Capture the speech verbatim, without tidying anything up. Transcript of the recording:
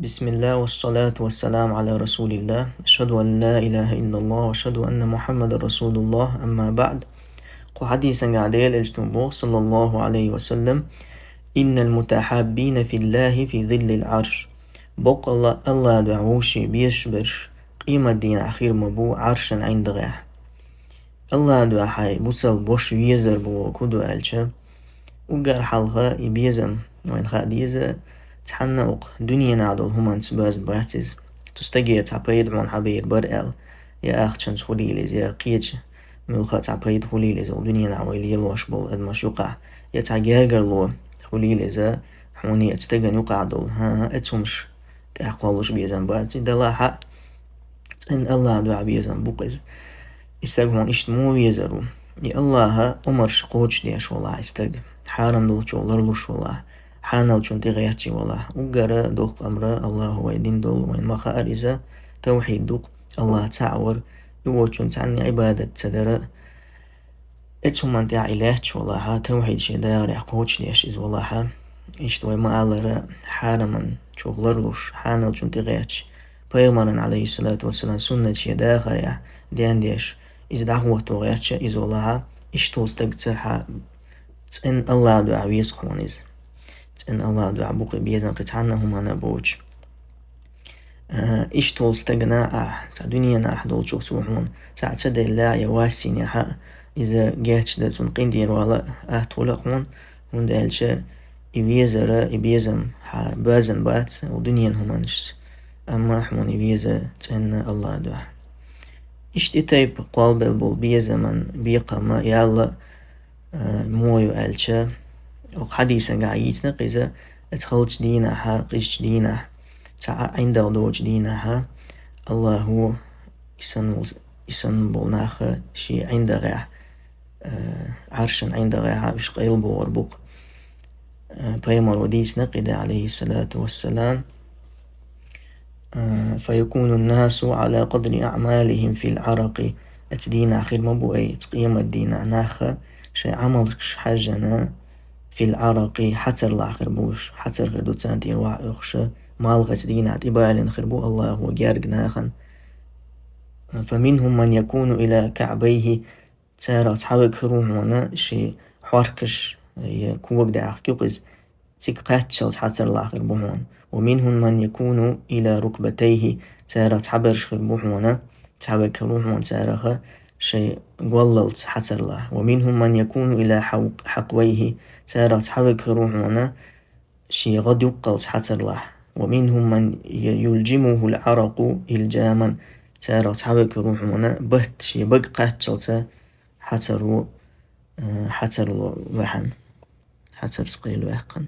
بسم الله والصلاة والسلام على رسول الله. أشهد أن لا إله إلا الله وأشهد أن محمدا رسول الله. أما بعد. Кху хьадисангахь Делан Элчано боху, саллаллаху Ӏалайхи ва саллам: «إن المتحابين في الله في ظل العرش». Боккъала Аллах дуьхьа вовшийн безаш берш къематдийнахь хир ма бу Ӏаршан ӀиндагӀехь. Аллах дуьхьа хьайн бусалба ваша везар бохург хӀун ду аьлча, уггар хьалха и безам вайна хаа деза, цхьанна а укх дуьненахь долу хӀуманца боьзна бац иза. Цу стагера цхьа пайда хьуна хьабийр бара аьлла, я ахчанца хуьлийла иза, я кхечу муьлхха а цхьа пайда хуьлийла иза, укх дуьненахь вай лелош болу адамаш юкъахь, я цхьа гергарло хуьлийла иза хьуна, я цу стагана юкъахь долу, хӀан-хӀа, эцу хӀумаш тӀехь кхоллуш безам бац и, делахь а цӀена Аллах дуьхьа безам бу-кх иза. И стаг хьуна иштта муха везар ву? И Аллаха омарш кхочушдеш валахь и стаг, хьарам долчух ларлуш валахь, хьаналчун тӀе гӀерташ валахь, уггара доккха омра Аллаха вай дина долу, вайна ма хаара иза, тавхьид ду-кх, Аллах цхьаъ вар, и воцчунна цхьанна Ӏибадат ца дара. Эцу хӀуманна тӀехь и лаьтташ валахь, тавхьид шен дахарехь кхочушдеш иза валахь, иштта вай ма-аллара, хьараман чух ларлуш, хьаналчун тӀе гӀерташ, пайхамаран, Ӏалайхиссалату вассалам, суннат шен дахарехь дендеш, иза дӀахӀотто гӀерташ иза валахь, иштта волу стагца хьан цӀена Аллах дуьхьа веза хьуна иза. ЦӀена Аллах дуьхьа бу-кх и безам кхин цхьанна а хӀуманна а боцуш. Э, иштта волу стагана ахь, цхьа дуьненахь долчух цо хьуна цхьаъ ца делла я вас йинехь а, иза гечдан, цунна къинтӀера вала а атта хуьлу-кх хьуна, хӀунда аьлча и везара, и безам хьан боьзна бац укх дуьненан хӀуманашца, амма хьуна и веза цӀена Аллах дуьхьа. Иштта и тайпа кхолбелла болу безаман бекхам ялла, э, муха ю аьлча, оцу хьадисангахь йийцина-кх иза, эцу халчу дийнахьа, къизачу дийнахь, цхьа а ӀиндагӀ доцучу дийнахьа, Аллахо и санна волу, и санна болу нах шен ӀиндагӀехь, э, Ӏаршан ӀиндагӀехь уьш къайлабохур бу-кх. Э, пайхамаро дийцина-кх и де, Ӏалайхиссалату вассалам. Э, «فيكون الناس على قدر أعمالهم في العرق». Эцу дийнахь хир ма бу, ай, эцу къематдийнахь нах шайн Ӏамалшка хьаьжжина, «في العرق», хьацарлахь хир бу уьш, хьацар хир ду царна тӀера охьаоьхуш, малх эцу дийнахь тӀебалийна хир бу Аллахо герга нахана. «فمنهم من يكون إلى كعبيه», царах цхьаверг хир ву хьуна шен хьоркаш, я кога дӀаьхка ю-кх иза, цига кхаччалц хьацарлахь хир бу хьуна. «ومنهم من يكون إلى ركبتيه», царах цхьаберш хир бу хьуна, цхьаверг хир ву хьуна царах шайн голлалц хьацарлахь. «ومنهم من يكون إلى حو-، حقويه», царах цхьаверг хир ву хьуна шен гӀа дуккхалц хьацарлахь. «ومنهم من ي-، يلجمه العرق إلجاما», царах цхьаверг хир ву хьуна батт шен бага кхаччалца хьацар ву, э, хьацарло ваьхьна, хьацарца къайлаваьккхина.